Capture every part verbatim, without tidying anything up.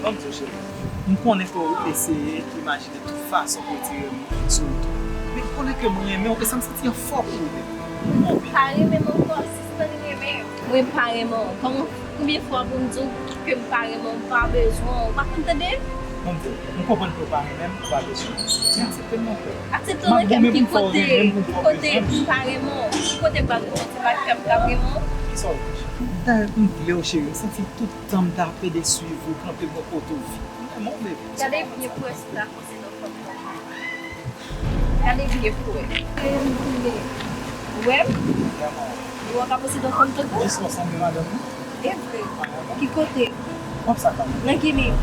Ban m di w, cheri, m konnen ke w eseye imajine tout fason pou w retire m sou wout ou. Men konnen ke mwen renmen w e sa m santi an fò pou ou menm. Ou konprann? Pa renmen m ankò, sispann renmen m. Mwen pa renmen w. Kòman, konbyen fwa pou m di w ke m pa renmen w, m pa bezwen w? Ou pa konn tande? Ban m di w, m konprann ke w pa renmen m, ou pa bezwen m. Men aksepte m non frè. Aksepte w nan kè m, ki kote, ki kote m pa renmen w? Ki kote m pa renmen w? Se pa kè m k ap renmen w? Kisa w vle? Dayè m vle w cheri, m santi tout tan m t ap pede swiv ou, kanpe bò kote w vit. M renmen w, baby. Gade byen pwès la, pwès la. Gade byen pou wè. Ou wè m? Ou wè w ka posede yon fanm tankou? Jis lè w sanble madanm mwen. E vre. Ki kote? W ap sa kanmenm. Nan ki liv?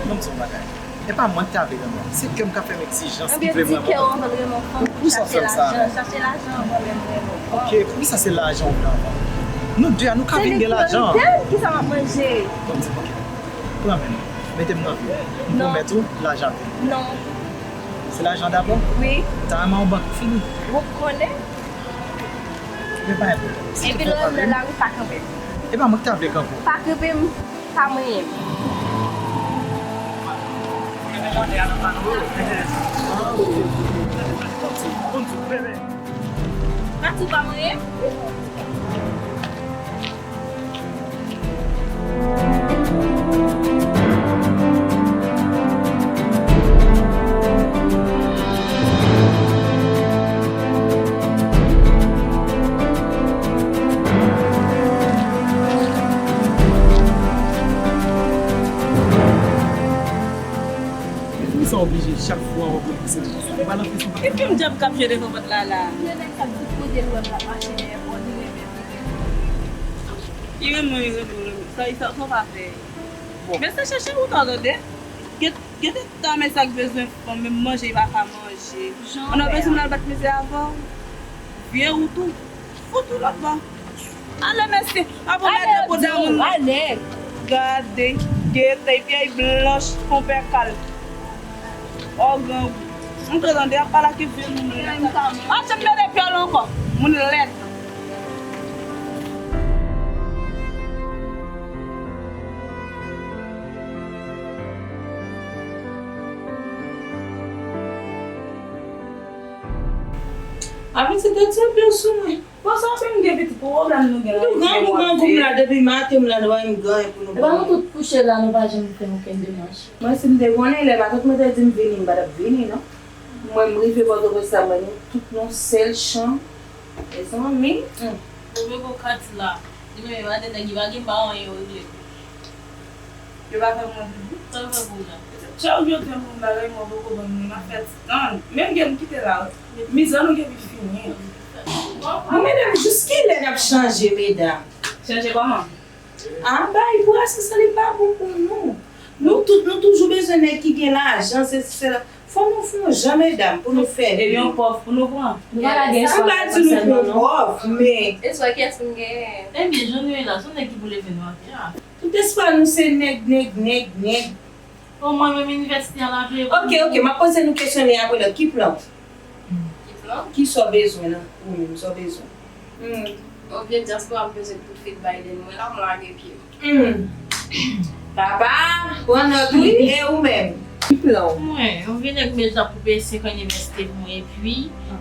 Ban m di w yon bagay. E pa mwen ki ta vle renmen w. Se kè m k ap fè m egzijans ki vle m renmen w. Anben di kè w anvan l renmen w fanm pou chache lajan. Chache lajan anvan menm renmen w fanm. Ok, poukisa se lajan w vle anvan? Nou de a, nou ka vin gen lajan. Se li ki pran tèl, kisa m ap manje? Ban m di w, ok. Pran men m. Mete m nan vi w. M pwomèt ou, lajan ap vini. Non. Se lajan dabò? Wi. Ta renmen yon bank fini. Ou konnen? Men pa enpòtan. Epi lè w nan lari, pa kanpe m. E pa mwen ki ta vle kanpe w. Pa kanpe m, pa manyen m. Pati w pa manyen m. Poukisa w oblije chak fwa w ap repouse devan sa? Ou pa nan fè sa. Epi m djab k ap jwe devan pòt la la. Gen nèg sa tout kote l wè m l ap mache dèyè pòt, li renmen m, li renmen m. Li renmen w, li renmen w, li renmen w. Sa, sa, sa w pa fè. Bon. Men sa chèche ou ta tande. Gen, gen de ta men sa k bezwen fanm, menm manje li pa ka manje. An nan bezwen m al bat mizè avè w. Vye ou tou. Fout ou lòt bò. Ale mesye, ap yon mèt pou dèyè moun. Ale. Gade, gete, pyèy blanch, konpè kal. Ò grangou. Ou te tande, ap pale ak vye moun lèd. Pa janm mete pyòl ankò. Moun lèd. Apitit, tèt sot byen sou mwen. Bon, sa fè m gen pitit pou pwoblèm nou gen la. Nou grangou, grangou m la depi maten, m la nou pa menm gen anyen pou nou. Epa nou tout kouche la, nou pa janm fè okenn demach. Mwen, si m te konnen, lè matant mwen te di m vini, m pa t ap vini, non. Mwen, m rive Pòtoprens la, mwen, nou tout nan sèl chan. Mezanmi. Ou vle gon kat la. Li menm, e pa de nèg, li pa gen pa anyen yo regle. Yo pa fè mwen pipi. Sa yo fè pou ou la? Chak jou yo di m yon bagay, mwen poko konn, m ap fè ti tann. Menm gen m kite la, wi. Mizè nou gen pi fini. Bon, medam, jis kilè n ap chanje, medam? Chanje kòman? A, bay bwa, se sa li pa bon pou nou. Nou tout, nou toujou bezwen nèg ki gen lajan, se, se, fò nou fè yon jan, medam, pou nou fè vi. E yon pòv pou nou pran. Nou pa ka gen espwa pou pèsòn, non. M pa di nou pran pòv, men. Espwa kiyès pou n genyen? Ebyen, jan nou ye la, se yon nèg ki pou leve nou anpil. Tout espwa nou se nèg, nèg, nèg, nèg. O, mwen menm inivèsite a la vle. Ok, ok, m ap poze nou kesyon li apre lòt. Ki plan w? Ki plan? Kisa w bezwen la? Ou menm, sa w bezwen? Hmm. Yon vye dyaspora m bezwen tout fit Biden mwen la, m lage pye m. Hmm. Papa, pran nòt wi, e ou menm? Ki plan w? Mwen, yon vye nèg mezon ap koupe senk an inivèsite pou mwen, epi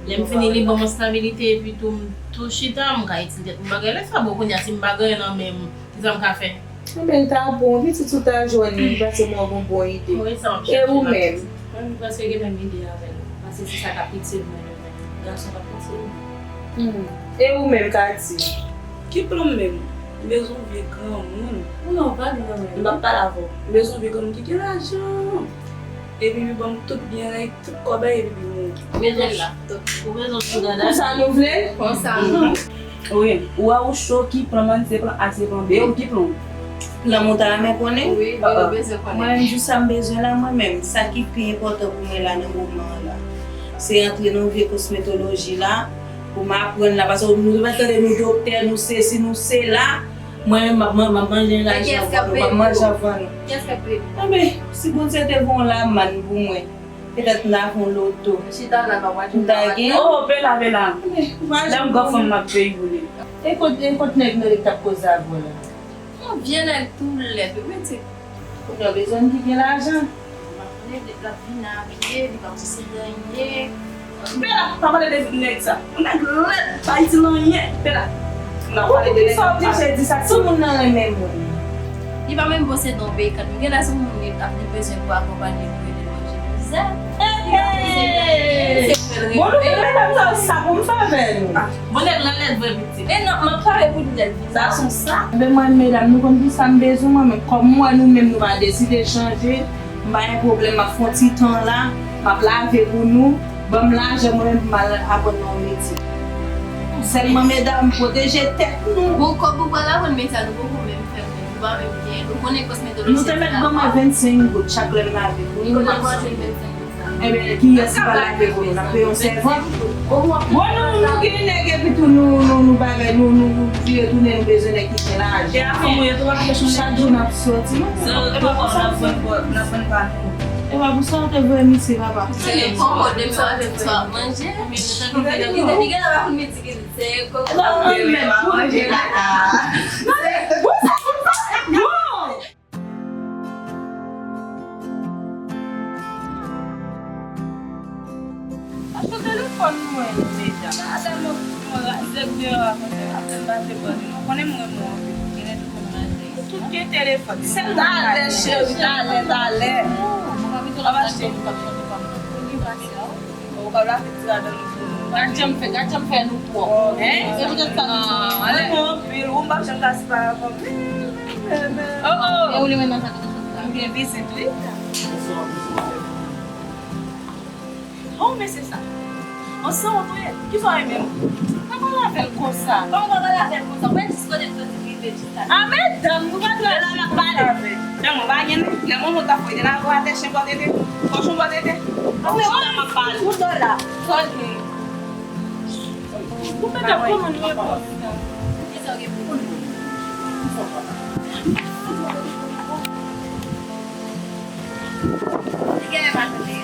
lè m fini li ban m yon stabilite, epi tou m tou chita, m ka itilize tèt m bagay. Lè sa bon, kounye a si m pa gen anyen nan men m, kisa m ka fè? Anben, l ta bon, pitit ou ta jwenn li, pase mwen gon bon ide. Wi, sa m ap chèche la. E ou menm? Mwen, m prèske gen menm ide avè l, paske se sa k ap itil mwen demen. Gason k ap itil mwen. Hmm. E ou menm, Katy? Ki plan m menm? M bezwen yon vye granmoun. Ou nan vag nan menm. M p ap pale avè w. M bezwen yon vye granmoun ki gen lajan. Epi li ban m tout byen, like, tout kòbèy, epi li mouri. Bezwen l la. Ou bezwen sou dada. Konsa nou vle? Konsa nou. Wi, ou wè ou cho, ki plan m an, se plan A, se plan B, ou ki plan w? Plan m ou ta renmen konnen? Wi, men nou bezwen konnen. Mwen menm, jou sa m bezwen la, mwen menm, sa ki pi enpòtan pou mwen la nan moman an la, se antre nan vye kosmetoloji la, pou m aprann la, paske nou mèt tande nou doktè, nou sesi, nou sela, mwen menm, m ap man-, m ap manje lajan vann, m ap manje vann. Kiyès k ap ede w? Anben, si Bondye te voye yon lamann pou mwen, petèt m ta fè yon loto. Chita la, papa, m ta gen. Oh, pela, pela. Lè m granfan m ap peyi boule. E kot, e kot nèg nan li k t ap koze avè w la? Yon vye nèg tou lèd, wi, ti. Moun yo bezwen ki gen lajan. Li ap vin arive, li pa posede anyen. Bela, pa pale de nèg sa. Nèg lèd, pa itil anyen. Bela. N ap pale de nèg sa. Poukisa w oblije di sa? Si moun nan renmen mwen. Li pa menm posede yon pekan. Gen lè se yon moun li ap li bezwen pou akonpanye pou ede l manje mizè. Li pa posede anyen. Se pou l renmen. Bon, nou gen medam sa, sa pou m fè avè nou. Bon, nèg lan lèd vre pitit. E non, m ap pale pou lèd. Sa se yon sa. Enben mwen, medam, nou konn pou sa m bezwen mwen, men kòm mwen nou menm nou pa deside chanje, m pa gen pwoblèm, m ap fè yon ti tan la, m ap lave pou nou, ban m lajan mwen menm pou m al aprann yon metye. Sèlman, medam, pwoteje tèt nou. Bon, kòb ou pral aprann metye a, nou poko menm fè l, nou pa menm gen, nou konnen kòs metye. Nou te mèt ban mwen vennsenk goud chak lè m lave pou nou, m ap santi. Enben, kiyès ki pral lave pou nou? N ap peye yon sèvant? Bon, nou, nou gen nèg epi tou nou, nou, nou bagay, nou, nou vire tounen, nou bezwen nèg ki gen lajan. Chak jou n ap soti, non? E pa pou sa w te voye misye, papa. Se kòkòt de misye ap manje. Li gen la pa konn midi ki se kòkòt. Manje la. Bon, sa, bon, sa, bon. Achte telefòn mwen deja. Sa tèlman mwen zèk deyò a konsa, apèn pase bò li. Mwen konnen mwen mwen anpil. Genlè tou konn raje. Tout gen telefòn. Se talè, cheri, talè, talè. Mwen pa vin tou la achte. Ou pa vle ti ladan nou. Gad jan m fè, gad jan m fè nou pwòp. Hein? Se poutèt sa nou anlè. Mwen anpil, ou m pa janm ka separe avè w. Oh, oh. E ou li menm nan sa ki te fè sa? M gen vizit, wi. Oh, mesye sa. An san wont ou ye. Kisa w ye menm? Pa pale avè l konsa. Kòman w pa pale avè l konsa? Ou wè jis kote l soti rive jis la. A, medam, nou pa dwe al la pale. Tèlman pa gen lè manman ta foye de la gwa atè chen bò tete. Kòchon bò tete. Ou la m ap pale. Ou dò la. Sòl gen. Ou mèt ap kòmann reponn. Kisa w gen pou di? Li genlè pa tande.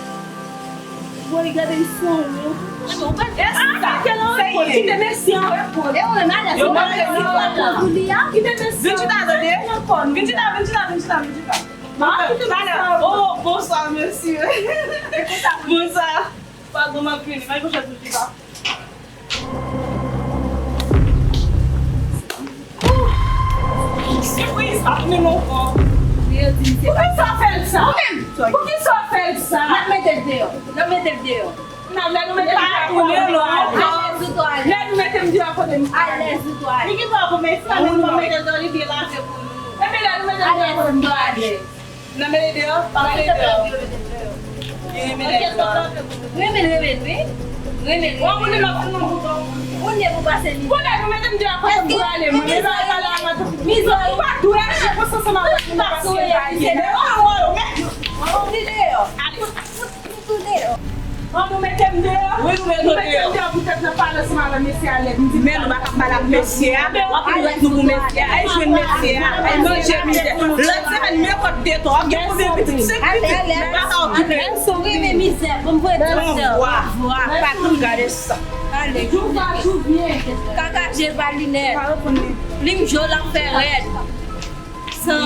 Bon, li gade li sou ou. Kite mesye an reponn. E ou menm alèz ou pa vle di kòb la. Kite mesye an. Vin chita, tande. Vin chita, vin chita, vin chita, vin chita. Talè. Oh, bonswa, mesye. Bonswa. Padon, m ap vini. Mwen gon chèz pou chita. Sipriz ap mennen w pran. Poukisa w fè l sa? Poukisa w fè l sa? N ap mete l deyò. N ap mete l deyò. N ap, lè nou mete m deyò, kote m ale? Lè nou mete m deyò, kote m ale? Li gen dwa pou mesye, men nou pa mete l deyò, li byen lave pou nou. Epi lè nou mete m deyò, kote m ale? Nan mete deyò, pa mete deyò. Li renmen nèg la. Renmen, renmen, wi. Renmen, renmen. Ou konnen m ap foutre yon bouton. Ou ne pou pase li. Kounye a nou mete m deyò kote m prale, mwen. Mizè, mizè. Ou pa dwe aji konsa ansanm avèk moun paske l pa gen. Ou deyò. Ou deyò. An nou mete m deyò. Wi, nou mete w deyò. Nou mete m deyò poutèt n ap pale ansanm avè mesye a lèd. M di men nou pa ka pale ak mesye a. W ap ret nou pou mesye a. Al jwenn mesye a. Al manje mizè. Lòt semèn, men kòb de ton. W ap gen konbyen pitit? Senk pitit. M pa ka okipe. Ou renmen mizè. Bon, m voye di w sa. Vwa, vwa, pa tou gade sa. Ale. Kaka je pa linè. Plim jo l ap fè rèd. San.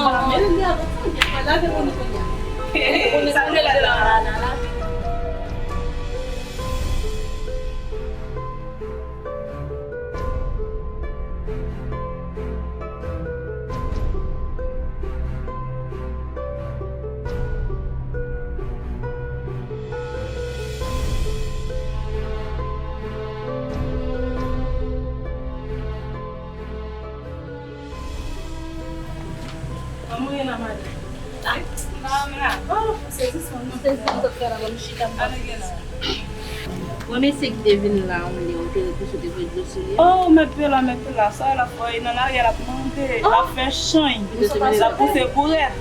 Sa vle la la la. Kòman w ye la, madanm? Ah, m la. Oh, sezisman. Sezisman, sot fè la, ban m chita, m pase. Premye mesye ki te vin la, yon lè, ou te, ou te voye dlo sou li. Oh, mèt pye la, mèt pye la. Sa l ap fè, nan lari a, l ap mande, l ap fè chanj, l ap pouse kourèt.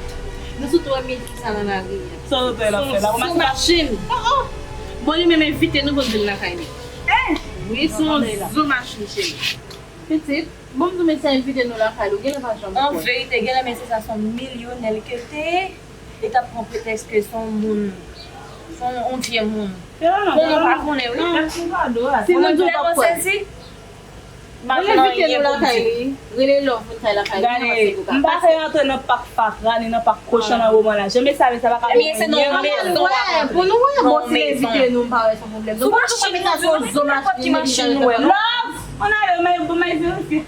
Nou sot wè medam sa nan lari a. Sa l ap fè la, sou machin. Bon, li menm envite nou pou n vin lakay li. Wi, se yon zo machin, cheri. Pitit, bon, m di w mesye a envite nou lakay li, ou genlè pa janm kwè. An verite, genlè mesye sa se yon milyonè l ke l te ye, li t ap pran pretèks ke se yon moun, se yon, yon vye moun. Bon, mwen pa konnen, wi. Si moun di w pa kwè. M pa konn anyen pou m di. Rele love moun sa lakay li. Gade, m pa fè antre nan pak fatra ni nan pak kochon nan moman la. Jan mesye sa pa ka. Ebyen, se nan yon mezon w ap antre. Pou nou wè, bon, si l envite nou, m pa wè se yon pwoblèm. Si w pa chita sou yon zo machin, nenpòt ki machin nou wè. Love! On ale, mwen, bon, mwen verifye.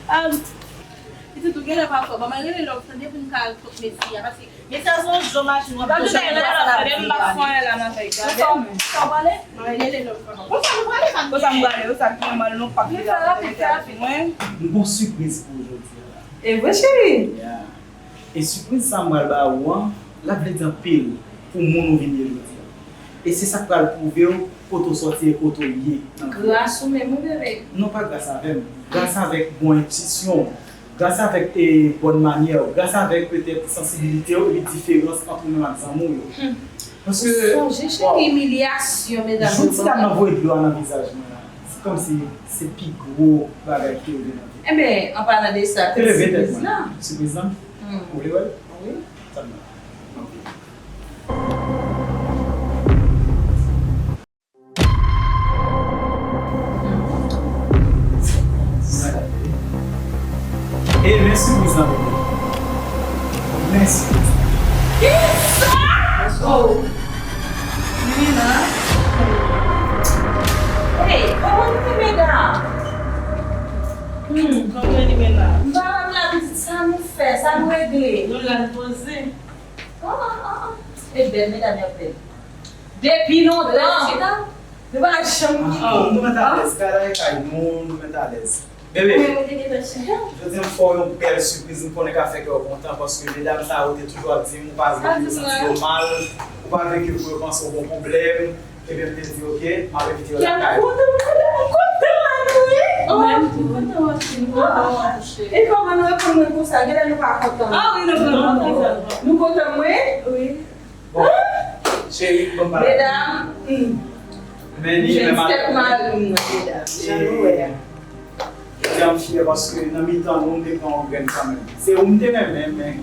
Pitit ou genlè pa fò. Ban mwen rele love, tande, pou n ka al kot mesye a, paske mesye a se yon zo machin, w ap toujou ap pase la. Gade, m pa fè anyen la, m ap gade. Ou sa w prale? Mwen rele love, papa. Ou sa nou prale, sa nou prale? Ou sa m prale, ou sa ki yon mal nou pa ki la, mwen. M gon sipriz pou ou jodi a la. E vre, cheri? Yeah. E sipriz sa m pral ba ou an, l ap vle di anpil pou moun ou vin ye jodi a. E se sa k pral pwouve w kote w sòti e kote w ye nan vi a. Gras ou menm, wi, bebe. Non, pa gras avè m. Gras avèk bon entisyon w. Gras avèk, e, bòn manyè w. Gras avèk petèt sansibilite w epi diferans ant ou menm ak zanmi w yo. Paske, sonje, cheri, imilyasyon, medam yo ban mwen. Jodi a m nan voye dlo a nan vizaj mwen la. Se kòmsi se pi gwo bagay ki rive nan vi m. Enben, an palan de sa, sipriz la. Sipriz la? Ou vle wè l? Wi. Tann mwen. Ok. E men sipriz lan pou mwen. Men sipriz lan. Kisa? Oh. Limena. Hey, kòman nou ye, medam? Hmm. Kòman Limena? M pa wè m la, pitit, sa nou fè, sa nou regle? Nou la, n poze. Oh, oh, oh, oh. E bèl, medam, y ap bèl. Depi lontan. Nou pa janm kite. Nou mèt alèz, kay la e kay nou, nou mèt alèz. Bebe, jodi a m fè w yon bèl sipriz, m konnen ka fè kè w kontan, paske medam sa yo te toujou ap di m, ou pa vle ke yo santi yo mal, ou pa vle ke pou yo panse w gon pwoblèm, ebyen m te di, ok, m ap envite yo lakay ou. Kè m kontan, m kontan, m kontan, Manou, wi. Oh, m kontan, m kontan, m kontan, cheri. E kòman nou reponn mwen konsa? Genlè nou pa kontan. Ah wi, nou kontan, nou kontan. Nou kontan, mwen? Wi. Bon, cheri, bon bagay. Medam, hmm. Men li menm tèt mari m nan, medam. Jan nou wè a. Jodi a m fyè paske nan mitan nou, m te pran yon grenn kanmenm. Se ou m te renmen, men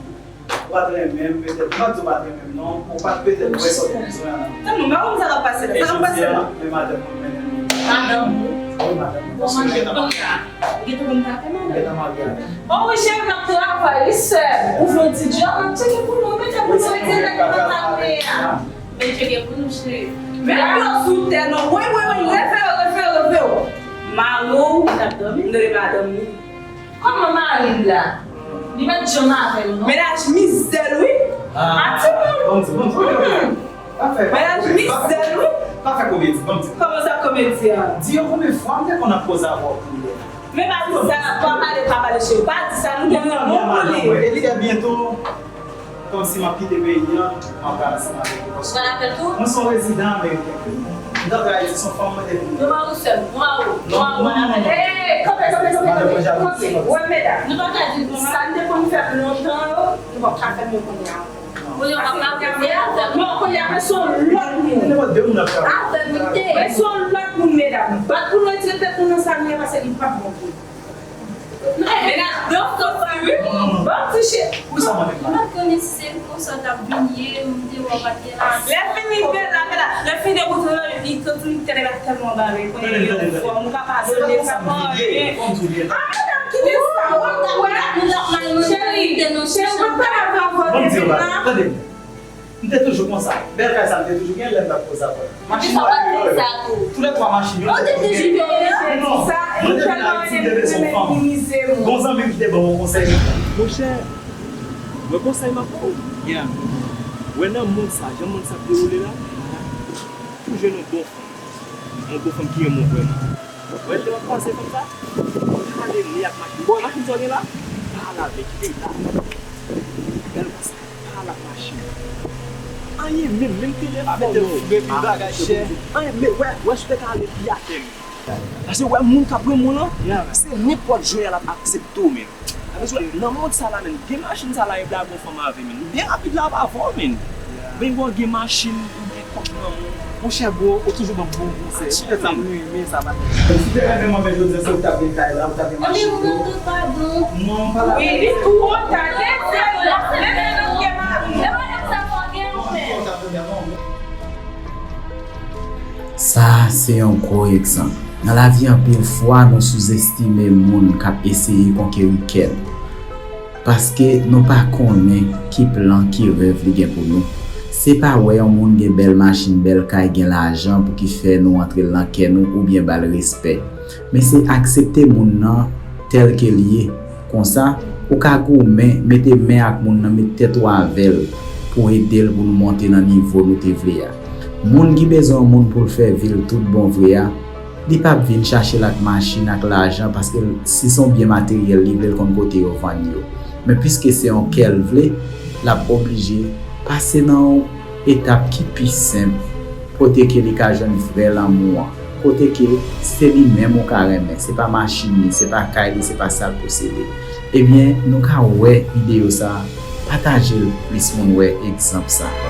ou pa t renmen m, petèt, m pa t di w pa t renmen m, non, ou pa t petèt wè sa w te bezwen an nan. Tann nou, mwen, sa k ap pase la? Sa k ap pase la? E jodi a, men madanm mwen mennen m. Madanm ou? Wi, madanm mwen. Kòman nou ye kounye a? Ou gentan konn sa fè, madanm? Gentan marye avè l. Oh wi, cheri, m ap travay, wi, sè. Ou fè yon ti djòb, m ap tcheke pou nou, mete pou nou, mete nan kay la. Men tcheke pou nou, cheri. Men dlo sou tè, non. Woy, woy, woy, leve w, leve w, leve w. Mari w, m rele madanm li. Kòman mari l la? Li mèt janm avè l, non? Mennaj mizè l, wi. Ah, timoun. Bon, bon, bon. Mennaj mizè l, wi. Pa fè komedi, ban m di. Kòman sa komedi a? Di yo konbyen fwa m te konn ap koze avè w pou lè. Men pa di sa, pa pale, pa pale cheri. Pa di sa, nou gen yon non pou li. E li gen byento, kòmsi m ap kite peyi a, m ap pral ansanm avèk ou. Paske mwen se yon rezidan ameriken. M t antre Ayiti, se yon fanm mwen te vin. Non, non, non, non. Hey, kanpe, kanpe, kanpe, kanpe. Wè, medam. Nou pa ka di l konsa. Sa n te konn fè lontan yo, nou p ap ka fè l yo kounye a. Kounye a, w ap ap fè avè m. Non, kounye a, men se yon lòt moun. Avè m, wi. Men se yon lòt moun, medam. Bat pou nou retire tèt nou nan sa nou ye, paske li p ap bon pou nou. Medam, donk, donk, wi. Bon, ti chè. Pou sa, mwen, m pa t konnen si se konsa w t ap vin ye, m te wè w pa t gen la. Lè fini, medam, medam. Lè fini, depi w te nan li, tout, tout, tèlman ba, men kounye a, fò nou ka padone, sa pa anyen. Ah, medam, kite sa, w ap wè. Cheri, cheri, w ap pale avè w. Ban m di w bagay, tande m. M te toujou konsa. Bèl kay sa, m te toujou gen lè m t ap koze avè l. Machin mwen te vle. Toulètwa machin yo. Ou te toujou vle. Non, mwen te vin Ayiti, m te bezwen yon fanm. Gon zanmi m ki te ban m yon konsèy. Monchè, mwen konsèy m ap ba w. Yeah. Wè nan mond sa, jan mond sa ap dewoule la, pou w jwenn yon bon fanm. Yon bon fanm ki renmen w vrèman. Wè, lè w ap pase fanm sa, pa ale li ak machin. Bon, machin sa w gen la, pa al avè l, kite l la. Bèl konsa, pa al ak machin. Anyen menm, menm telefòn non. Pa mete fre, pi bagay chè. Anyen, men wè, wè si w te ka ale pi atè menm. Paske wè moun k ap renmen w lan, se nenpòt jan l ap aksepte w menm. Sa vle di, nan mond sa la, menm, gen machin sa la, e blago fanm avè, menm. Byen rapid la, ap avè w, menm. Men wè w gen machin, ou gen kòb nan men w. Monchè, bro, ou toujou ban m bon konsèy. Ou fè sa m renmen sa, pa. Si te renmen mwen, men jodi a, se ou t ap gen kay la, ou t ap gen machin. Anben, ou mande padon. Non, pa la. Wi, li twò ta, leve l, leve l, leve l. Sa se yon gwo egzanp. Nan lavi, anpil fwa nou souzestime moun k ap eseye konkeri kè nou, paske nou pa konnen ki plan, ki rèv li gen pou nou. Se pa wè yon moun gen bèl machin, bèl kay, gen lajan pou ki fè nou antre l nan kè nou oubyen ba l respè, men se aksepte moun nan tèl ke l ye. Konsa, ou ka goumen, mete men ak moun nan, met tèt ou avè l pou ede l pou nou monte nan nivo nou te vle a. Moun ki bezwen yon moun pou l fè vi l tout bon vre a, li p ap vin chache l ak machin, ak lajan, paske l, si se yon byen materyèl li vle, l konn kote yo vann yo. Men piske se yon kè l vle, l ap oblije pase nan yon etap ki pi senp, kote ke li ka jwenn vrè lanmou an, kote ke se li menm ou ka renmen, se pa machin li, se pa kay li, se pa sa l posede. Ebyen, nou ka wè videyo sa a, pataje l pou plis moun wè egzanp sa a.